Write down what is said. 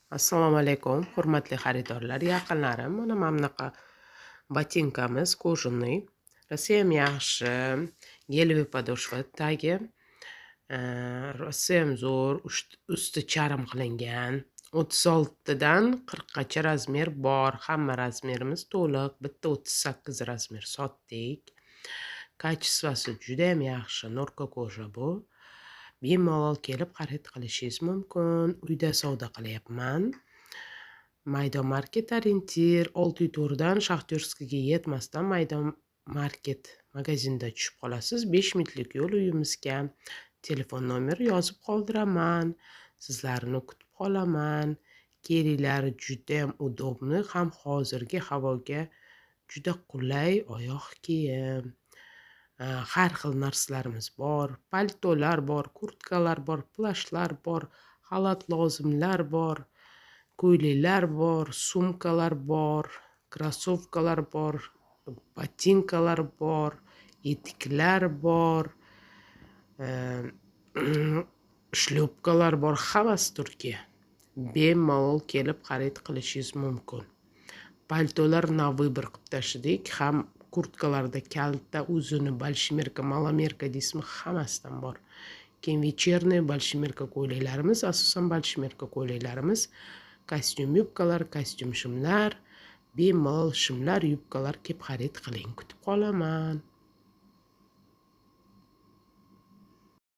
Assalomu alaykum, hurmatli xaridorlar, yaqinlarim. Mana bunaqa botinkamiz кожаный. Rosayam yaxshi, гелевый подошва tagi. Rosayam zo'r, usti charm qilingan. 36 dan 40 gacha razmer bor. Hamma razmerimiz to'liq. Bitta 38 razmer sotdik. Качество si judayam yaxshi, норка кожа bu. Bemalol kelib xarid qilishingiz mumkin. Uyda savdo qilyapman. Maydon Market Orientir 604 dan Шахтёрский ga yetmasdan Maydon Market magazinda tushib qolasiz. 5 minutlik yo'l uyimizga. Telefon nomeri yozib qoldiraman. Sizlarni kutib qolaman. Kelinglar, judayam удобный, ham hozirgi havoga juda qulay oyoq kiyim. Har xil narsalarimiz bor. Paltolar bor, kurtkalar bor, plashlar bor, xalat lozimlar bor, ko'ylaklar bor, sumkalar bor, krossovkalar bor, botinkalar bor, etiklar bor, шлёпка lar bor, hammasi Turkiya. Bemalol kelib xarid qilishingiz mumkin. Paltolar на выбор qilib tashladik. Ham kurtkalarda kalta, uzuni, большемерка, маломерка deysizmi, hammasidan bor. Keyin вечерний большемерка ko'ylaklarimiz, asosan большемерка ko'ylaklarimiz, kostyum yubkalar, kostyum shimlar, bemalol shimlar, yubkalar kelib xarid qiling. Kutib qolaman.